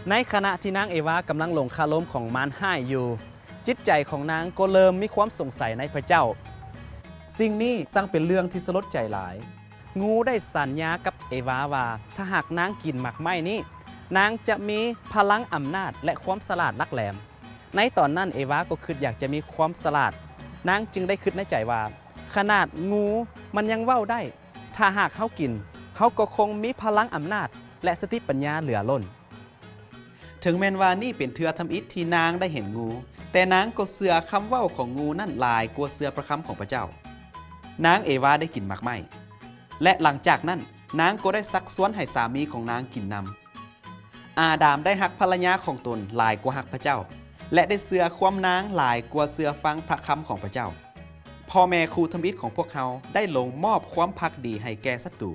ໃນຂະນະທີ່ນາງເອວາກຳລັງຫຼົງຄາລົມຂອງມານຮ້າຍຢູ່, ຈິດໃຈຂອງນາງກໍເລີ່ມມີຄວາມສົງໄສໃນພະເຈົ້າ. ສິ່ງນີ້ຊ່າງເປັນເລື່ອງທີ່ສະຫຼົດໃຈຫຼາຍ. ງູໄດ້ສັນຍາກັບເອວາວ່າ ຖ້າຫາກນາງກິນໝາກໄມ້ນີ້, ນາງຈະມີພະລັງອຳນາດ ແລະ ຄວາມສະຫຼາດຫຼັກແຫຼມ. ໃນຕອນນັ້ນເອວາກໍຄິດຢາກຈະມີຄວາມສະຫຼາດ. ນາງຈຶ່ງໄດ້ຄິດໃນໃຈວ່າ ຂະໜາດງູມັນຍັງເວົ້າໄດ້, ຖ້າຫາກເຮົາກິນ, ເຮົາກໍຄົງມີພະລັງອຳນາດ ແລະ ສະຕິປັນຍາເຫຼືອລົ້ນ. ເຖິງແມ່ນວ່ານີ້ເປັນເທື່ອທຳອິດທີ່ນາງໄດ້ເຫັນງູ, ແຕ່ນາງກໍເຊື່ອຄຳເວົ້າຂອງງູນັ້ນຫຼາຍກວ່າເຊື່ອພະຄຳຂອງພະເຈົ້າ. ນາງເອວາໄດ້ກິນໝາກໄມ້ ແລະ ຫຼັງຈາກນັ້ນ, ນາງກໍໄດ້ຊັກຊວນໃຫ້ສາມີຂອງນາງກິນນຳ. ອາດາມໄດ້ຮັກພັນລະຍາຂອງຕົນຫຼາຍກວ່າຮັກພະເຈົ້າ ແລະ ໄດ້ເຊື່ອຄວາມນາງຫຼາຍກວ່າເຊື່ອຟັງພະຄຳຂອງພະເຈົ້າ. ພໍ່ແມ່ຄູ່ທຳອິດຂອງພວກເຮົາໄດ້ຫຼົງມອບຄວາມພັກດີໃຫ້ແກ່ສັດຕູ,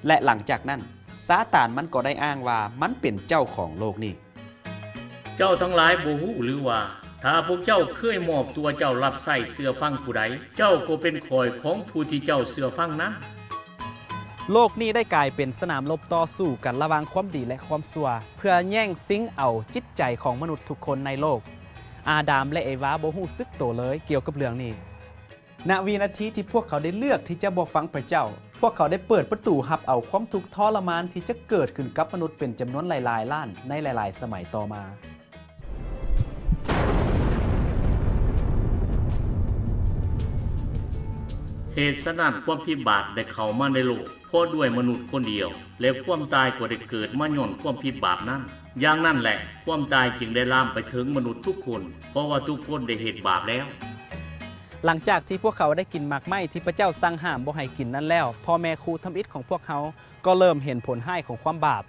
ແລະ ຫຼັງຈາກນັ້ນ, ຊາຕານມັນກໍໄດ້ອ້າງວ່າມັນເປັນເຈົ້າຂອງໂລກນີ້. ເຈົ້າທັງຫຼາຍບໍ່ຮູ້ຫຼືວ່າ ຖ້າພວກເຈົ້າເຄີຍມອບຕົວເຈົ້າຮັບໃຊ້ເຊື່ອຟັງຜູ້ໃດ, ເຈົ້າກໍເປັນຂ້ອຍຂອງຜູ້ທີ່ເຈົ້າເຊື່ອຟັງນັ້ນ. ໂລກນີ້ໄດ້ກາຍເປັນສະໜາມລົບຕໍ່ສູ້ກັນລະຫວ່າງຄວາມດີ ແລະ ຄວາມຊົ່ວ ເພື່ອແຍ່ງຊິງເອົາຈິດໃຈຂອງມະນຸດທຸກຄົນໃນໂລກ. ອາດາມ ແລະ ເອວາບໍ່ຮູ້ສຶກໂຕເລີຍກ່ຽວກັບເລື່ອງນີ້. ນະວິນາທີທີ່ພວກເຂົາໄດ້ເລືອກທີ່ຈະບໍ່ຟັງພະເຈົ້າ, ພວກເຂົາໄດ້ເປີດປະຕູຮັບເອົາຄວາມທຸກທໍລະມານທີ່ຈະເກີດຂຶ້ນກັບມະນຸດເປັນຈຳນວນຫຼາຍໆລ້ານໃນຫຼາຍໆສະໄໝຕໍ່ມາ. ເຫດສະນັ້ນ, ຄວາມຜິດບາບໄດ້ເຂົ້າມາໃນໂລກ ເພາະດ້ວຍມະນຸດຄົນດຽວ, ແລະ ຄວາມຕາຍກໍໄດ້ເກີດມາຍ້ອນຄວາມຜິດບາບນັ້ນ. ຢ່າງນັ້ນແຫຼະ, ຄວາມຕາຍຈຶ່ງໄດ້ລາມໄປເຖິງມະນຸດທຸກຄົນ, ເພາະວ່າທຸກຄົນໄດ້ເຮັດບາບແລ້ວ. ຫຼັງຈາກທີ່ພວກເຂົາໄດ້ກິນໝາກໄມ້ທີ່ພະເຈົ້າສັ່ງຫ້າມບໍ່ໃຫ້ກິນນັ້ນແລ້ວ, ພໍ່ແມ່ຄູ່ທຳອິດຂອງພວກເຮົາກໍເລີ່ມເຫັນຜົນຮ້າຍຂອງຄວາມບາບ.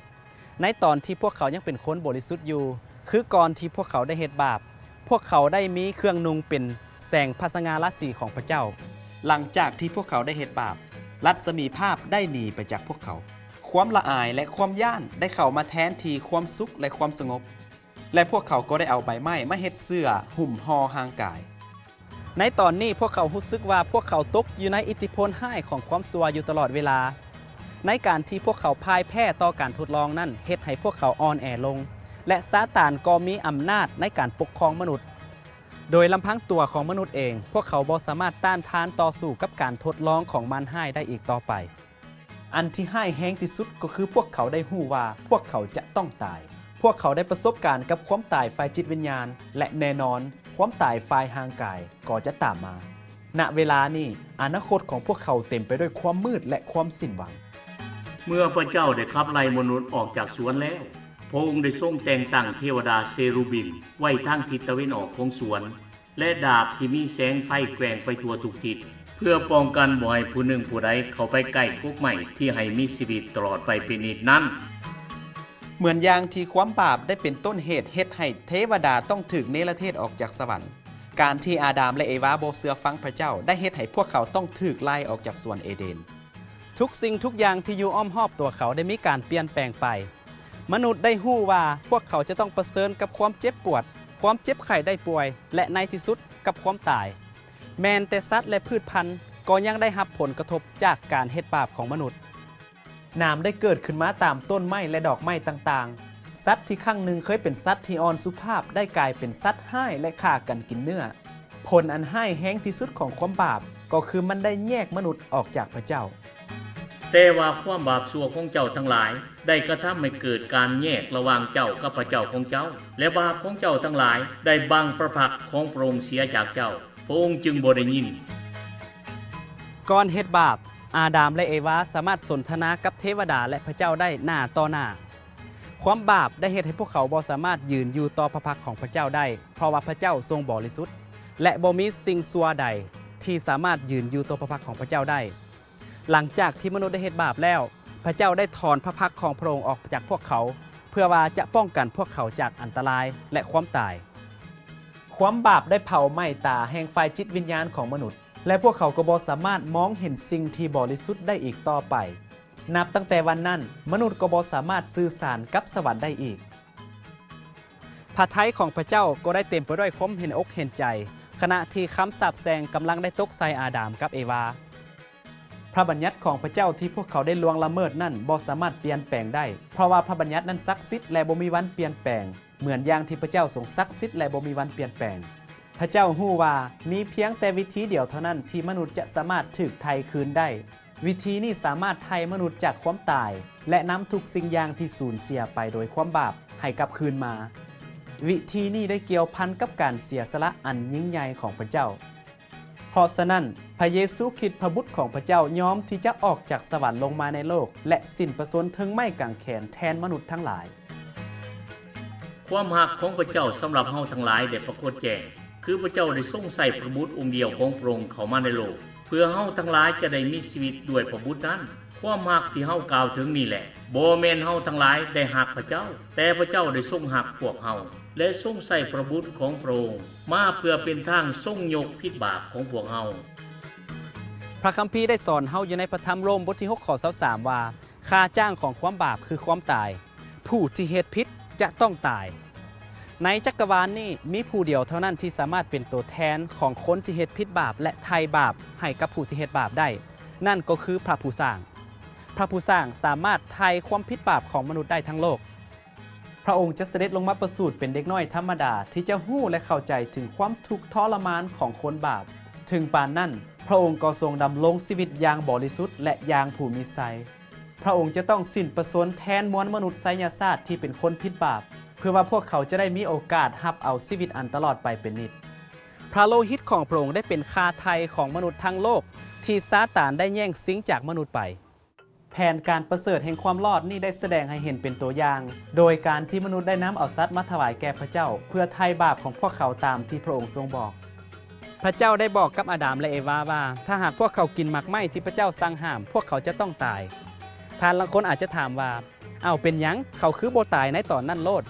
ໃນຕອນທີ່ພວກເຂົາຍັງເປັນຄົນບໍລິສຸດຢູ່, ຄືກ່ອນທີ່ພວກເຂົາໄດ້ເຮັດບາບ, ພວກເຂົາໄດ້ມີເຄື່ອງນຸ່ງເປັນແສງພະສະຫງ່າລາສີຂອງພະເຈົ້າ. ຫຼັງຈາກທີ່ພວກເຂົາໄດ້ເຮັດບາບ, ລັດສະໝີພາບໄດ້ໜີໄປຈາກພວກເຂົາ. ຄວາມລະອາຍ ແລະ ຄວາມຢ້ານໄດ້ເຂົ້າມາແທນທີ່ຄວາມສຸກ ແລະ ຄວາມສະຫງົບ, ແລະ ພວກເຂົາກໍໄດ້ເອົາໃບໄມ້ມາເຮັດເສື້ອຫຸ້ມຫໍ່ຮ່າງກາຍ. ໃນຕອນນີ້ພວກເຂົາຮູ້ສຶກວ່າພວກເຂົາຕົກຢູ່ໃນອິດທິພົນຮ້າຍຂອງຄວາມຊົ່ວຢູ່ຕະຫຼອດເວລາ. ໃນການທີ່ພວກເຂົາພ່າຍແພ້ຕໍ່ການທົດລອງນັ້ນ ເຮັດໃຫ້ພວກເຂົາອ່ອນແອລົງ ແລະ ຊາຕານກໍມີອຳນາດໃນການປົກຄອງມະນຸດ. ໂດຍລຳພັງຕົວຂອງມະນຸດເອງ, ພວກເຂົາບໍ່ສາມາດຕ້ານທານຕໍ່ສູ້ກັບການທົດລອງຂອງມານຮ້າຍໄດ້ອີກຕໍ່ໄປ. ອັນທີ່ຮ້າຍແຮງທີ່ສຸດກໍຄືພວກເຂົາໄດ້ຮູ້ວ່າພວກເຂົາຈະຕ້ອງຕາຍ. ພວກເຂົາໄດ້ປະສົບການກັບຄວາມຕາຍຝ່າຍຈິດວິນຍານ ແລະ ແນ່ນອນ, ຄວາມຕາຍຝ່າຍຮ່າງກາຍກໍຈະຕາມມາ. ນະເວລານີ້, ອະນາຄົດຂອງພວກເຂົາເຕັມໄປດ້ວຍຄວາມມືດ ແລະ ຄວາມສິ້ນຫວັງ. ເມື່ອພະເຈົ້າໄດ້ຂັບໄລ່ມະນຸດອອກຈາກສວນແລ້ວ, ພະອົງໄດ້ຊົງແຕ່ງຕັ້ງເທວະດາເຊຣູບິມໄວ້ທາງທິດຕາເວັນອອກຂອງສວນ ແລະ ດາບທີ່ມີແສງໄຟແກວ່ງໄປທົ່ວທຸກທິດ, ເພື່ອປ້ອງກັນບໍ່ໃຫ້ຜູ້ໜຶ່ງຜູ້ໃດເຂົ້າໄປໃກ້ກົກໄມ້ທີ່ໃຫ້ມີຊີວິດຕະຫຼອດໄປເປັນນິດນັ້ນ. ເໝືອນຢ່າງທີ່ຄວາມບາບໄດ້ເປັນຕົ້ນເຫດເຮັດໃຫ້ເທວະດາຕ້ອງຖືກເນລະເທດອອກຈາກສະຫວັນ, ການທີ່ອາດາມ ແລະ ເອວາບໍ່ເຊື່ອຟັງພະເຈົ້າ ໄດ້ເຮັດໃຫ້ພວກເຂົາຕ້ອງຖືກໄລ່ອອກຈາກສວນເອເດນ. ທຸກສິ່ງທຸກຢ່າງທີ່ຢູ່ອ້ອມຮອບຕົວເຂົາໄດ້ມີການປ່ຽນແປງໄປ. ມະນຸດໄດ້ຮູ້ວ່າພວກເຂົາຈະຕ້ອງປະເຊີນກັບຄວາມເຈັບປວດ, ຄວາມເຈັບໄຂ້ໄດ້ປ່ວຍ ແລະ ໃນທີ່ສຸດກັບຄວາມຕາຍ. ແມ່ນແຕ່ສັດ ແລະ ພືດພັນກໍຍັງໄດ້ຮັບຜົນກະທົບຈາກການເຮັດບາບຂອງມະນຸດ. ໜາມໄດ້ເກີດຂຶ້ນມາຕາມຕົ້ນໄມ້ ແລະ ດອກໄມ້ຕ່າງໆ. ສັດທີ່ຄັ້ງໜຶ່ງເຄີຍເປັນສັດທີ່ອ່ອນສຸພາບ ໄດ້ກາຍເປັນສັດຮ້າຍ ແລະ ຂ້າກັນກິນເນື້ອ. ຜົນອັນຮ້າຍແຮງທີ່ສຸດຂອງຄວາມບາບ ກໍຄືມັນໄດ້ແຍກມະນຸດອອກຈາກພະເຈົ້າ. ແຕ່ວ່າຄວາມບາບຊົ່ວຂອງເຈົ້າທັງຫຼາຍ ໄດ້ກະທຳໃຫ້ເກີດການແຍກລະຫວ່າງເຈົ້າກັບພະເຈົ້າຂອງເຈົ້າ, ແລະ ບາບຂອງເຈົ້າທັງຫຼາຍໄດ້ບັງພະພັກຂອງພະອົງເສຍຈາກເຈົ້າ, ພະອົງຈຶ່ງບໍ່ໄດ້ຍິນ. ກ່ອນເຮັດບາບ, ອາດາມ ແລະ ເອວາສາມາດສົນທະນາກັບເທວະດາ ແລະ ພະເຈົ້າໄດ້ໜ້າຕໍ່ໜ້າ. ຄວາມບາບໄດ້ເຮັດໃຫ້ພວກເຂົາບໍ່ສາມາດຢືນຢູ່ຕໍ່ພະພັກຂອງພະເຈົ້າໄດ້, ເພາະວ່າພະເຈົ້າຊົງບໍລິສຸດ ແລະ ບໍ່ມີສິ່ງຊົ່ວໃດທີ່ສາມາດຢືນຢູ່ຕໍ່ພະພັກຂອງພະເຈົ້າໄດ້. ຫຼັງຈາກທີ່ມະນຸດໄດ້ເຮັດບາບແລ້ວ, ພະເຈົ້າໄດ້ຖອນພະພັກຂອງພະອົງອອກຈາກພວກເຂົາ, ເພື່ອວ່າຈະປ້ອງກັນພວກເຂົາຈາກອັນຕະລາຍ ແລະ ຄວາມຕາຍ. ຄວາມບາບໄດ້ເຜົາໄໝ້ຕາແຫ່ງຝ່າຍຈິດວິນຍານຂອງມະນຸດ, ແລະ ພວກເຂົາກໍບໍ່ສາມາດມອງເຫັນສິ່ງທີ່ບໍລິສຸດໄດ້ອີກຕໍ່ໄປ. ນັບຕັ້ງແຕ່ວັນນັ້ນ, ມະນຸດກໍບໍ່ສາມາດສື່ສານກັບສະຫວັນໄດ້ອີກ. ພະໄທຂອງພະເຈົ້າກໍໄດ້ເຕັມໄປດ້ວຍຄວາມເຫັນອົກເຫັນໃຈ, ຂະນະທີ່ຄຳສາບແຊ່ງກຳລັງໄດ້ຕົກໃສ່ອາດາມກັບເອວາ. ພະບັນຍັດຂອງພະເຈົ້າທີ່ພວກເຂົາໄດ້ລ່ວງລະເມີດນັ້ນບໍ່ສາມາດປ່ຽນແປງໄດ້, ເພາະວ່າພະບັນຍັດນັ້ນສັກສິດ ແລະ ບໍ່ມີວັນປ່ຽນແປງ, ເໝືອນຢ່າງທີ່ພະເຈົ້າຊົງສັກສິດ ແລະ ບໍ່ມີວັນປ່ຽນແປງ. ພະເຈົ້າຮູ້ວ່າມີພຽງແຕ່ວິທີດຽວເທົ່ານັ້ນທີ່ມະນຸດຈະສາມາດຖືກໄຖ່ຄືນໄດ້. ວິທີນີ້ສາມາດໄຖ່ມະນຸດຈາກຄວາມຕາຍ ແລະ ນຳທຸກສິ່ງຢ່າງທີ່ສູນເສຍໄປໂດຍຄວາມບາບໃຫ້ກັບຄືນມາ. ວິທີນີ້ໄດ້ກ່ຽວພັນກັບການເສຍສະຫຼະອັນຍິ່ງໃຫຍ່ຂອງພະເຈົ້າ. ເພາະສະນັ້ນ, ພະເຢຊູຄຣິດ ພະບຸດຂອງພະເຈົ້າ ຍອມທີ່ຈະອອກຈາກສະຫວັນລົງມາໃນໂລກ ແລະ ສິ້ນພະຊົນເທິງໄມ້ກາງແຂນແທນມະນຸດທັງຫຼາຍ. ຄວາມຮັກຂອງພະເຈົ້າສຳລັບເຮົາທັງຫຼາຍໄດ້ປາກົດແຈ້ງ, ຄືພະເຈົ້າໄດ້ຊົງໃຊ້ພະບຸດອົງດຽວຂອງພະອົງເຂົ້າມາໃນໂລກ ເພື່ອເຮົາທັງຫຼາຍຈະໄດ້ມີຊີວິດດ້ວຍພະບຸດນັ້ນ. ຄວາມຮັກທີ່ເຮົາກ່າວເຖິງນີ້ແຫຼະ, ບໍ່ແມ່ນເຮົາທັງຫຼາຍໄດ້ຮັກພະເຈົ້າ, ແຕ່ພະເຈົ້າໄດ້ຊົງຮັກພວກເຮົາ ແລະ ຊົງໃຊ້ພະບຸດຂອງພະອົງມາເພື່ອເປັນທາງຊົງຍົກຜິດບາບຂອງພວກເຮົາ. ພະຄຳພີໄດ້ສອນເຮົາຢູ່ໃນພະທຳໂຣມບົດທີຫົກ ຂໍ້ຊາວສາມ ວ່າ ຄ່າຈ້າງຂອງຄວາມບາບຄືຄວາມຕາຍ. ຜູ້ທີ່ເຮັດຜິດຈະຕ້ອງຕາຍ. ໃນຈັກກະວານນີ້ ມີຜູ້ດຽວເທົ່ານັ້ນທີ່ສາມາດເປັນຕົວແທນຂອງຄົນທີ່ເຮັດຜິດບາບ ແລະ ໄຖ່ບາບໃຫ້ກັບຜູ້ທີ່ເຮັດບາບໄດ້, ນັ້ນກໍຄືພະຜູ້ສ້າງ. ພະຜູ້ສ້າງສາມາດໄຖ່ຄວາມຜິດບາບຂອງມະນຸດໄດ້ທັງໂລກ. ພະອົງຈະສະເດັດລົງມາປະສູດເປັນເດັກນ້ອຍທຳມະດາທີ່ຈະຮູ້ ແລະ ເຂົ້າໃຈເຖິງຄວາມທຸກທໍລະມານຂອງຄົນບາບ. ເຖິງປານນັ້ນ, ພະອົງກໍຊົງດຳລົງຊີວິດຢ່າງບໍລິສຸດ ແລະ ຢ່າງຜູ້ມີໄຊ. ພະອົງຈະຕ້ອງສິ້ນພະຊົນແທນມວນມະນຸດໄຊຍະຊາດທີ່ເປັນຄົນຜິດບາບ, ເພື່ອວ່າພວກເຂົາຈະໄດ້ມີໂອກາດຮັບເອົາຊີວິດອັນຕະຫຼອດໄປເປັນນິດ. ພະໂລຫິດຂອງພະອົງໄດ້ເປັນຄ່າໄຖ່ຂອງມະນຸດທັງໂລກ ທີ່ຊາຕານໄດ້ແຍ່ງຊິງຈາກມະນຸດໄປ. ແຜນການປະເສີດແຫ່ງຄວາມລອດນີ້ໄດ້ສະແດງໃຫ້ເຫັນເປັນຕົວຢ່າງ, ໂດຍການທີ່ມະນຸດໄດ້ນຳເອົາສັດມາຖວາຍແກ່ພະເຈົ້າ ເພື່ອໄຖ່ບາບຂອງພວກເຂົາຕາມທີ່ພະອົງຊົງບອກ. ພະເຈົ້າໄດ້ບອກກັບອາດາມ ແລະ ເອວາວ່າ ຖ້າຫາກພວກເຂົາກິນໝາກໄມ້ທີ່ພະເຈົ້າສັ່ງຫ້າມ, ພວກເຂົາຈະຕ້ອງຕາຍ. ທ່ານລາງຄົນອາດຈະຖາມວ່າ, ເອົ້າ, ເປັນຫຍັງເຂົາຄືບໍ່ຕາຍໃນຕອນນັ້ນໂລດ?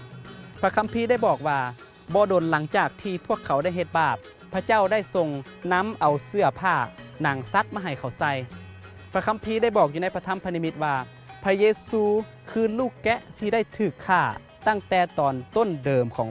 ພະຄຳພີໄດ້ບອກວ່າ, ບໍ່ດົນຫຼັງຈາກທີ່ພວກເຂົາໄດ້ເຮັດບາບ, ພະເຈົ້າໄດ້ຊົງນຳເອົາເສື້ອຜ້າໜັງສັດມາໃຫ້ເຂົາໃສ່. ພະຄຳພີໄດ້ບອກຢູ່ໃນພະທຳພະນິມິດວ່າ, ພະເຢຊູຄືລູກແກະທີ່ໄດ້ຖືກຂ້າຕັ້ງແຕ່ຕອນຕົ້ນເດີມຂອງ